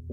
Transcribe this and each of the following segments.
जे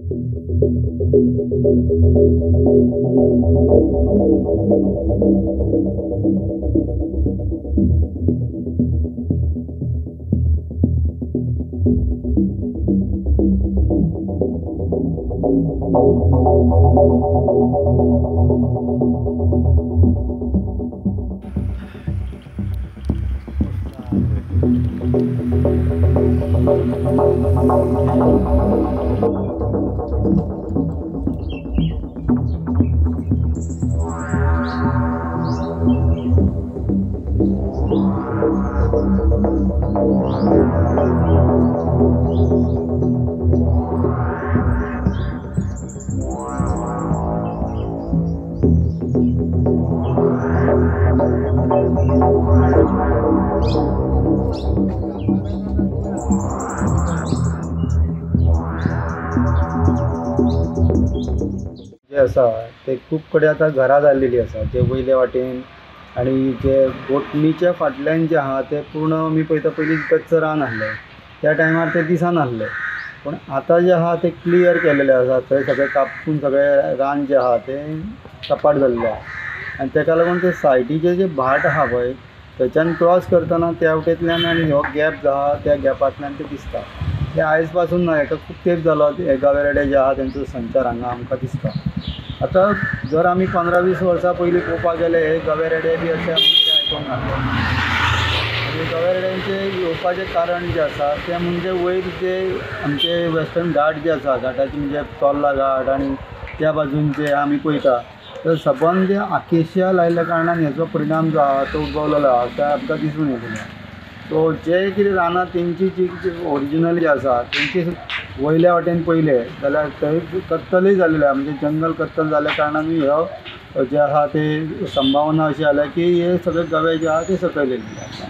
आसा ते खूब कडेन आतां घरां जाल्लेली आसा जे वयले वाटेन आनी जे बोटणीच्या फाटल्यान जे आहा ते पूर्ण आमी पळयता. पयलीं गच्च रान आहलें त्या टायमार ते दिसन आहलें, पूण आतां जे आहा ते क्लियर केलेले आसा. थंय सगळें कापून सगळें रान जें आहा तें सपाट जाल्लें आहा आनी तेका लागून ते सायडीचे जे भाट आहा पळय थंयच्यान क्रॉस करतना त्या वटेंतल्यान आनी हो गॅप जो आहा त्या गॅपांतल्यान ते दिसता. ते आयज पासून ना, हेका खूब तेंप जालो हे गवे रेडे जे आहा तेंचो संचार हांगा आमकां दिसता. आतां जर आमी 15-20 वर्सां पयलीं पळोवपाक गेले हे गवे रेडे बी अशें आमी कितें आयकूंक नासलें. आनी गवे रेड्यांचें येवपाचें कारण जें आसा तें म्हणजे वयर जे आमचे वेस्टर्न घाट जे आसा, घाटाचे म्हणजे चोर्ला घाट आनी त्या बाजून जे आमी पळयता तर सबंद जे आकेशिया लायिल्ल्या कारणान हेचो परिणाम जो आहा तो उद्भवलेलो आहा ते आमकां दिसून येतलें. सो जे कितें रानां तेंची जी ओरिजिनल जी आसा तेंची वयल्या वाटेन पयलें जाल्यार थंय कत्तलूय जाल्लें आहा, म्हणजे जंगल कत्तल जाल्ल्या कारणानूय ह्यो जे आहा ते संभावना अशी जाल्या की हे सगळे गवे जे आहा ते सकयल येयल्ले आसा.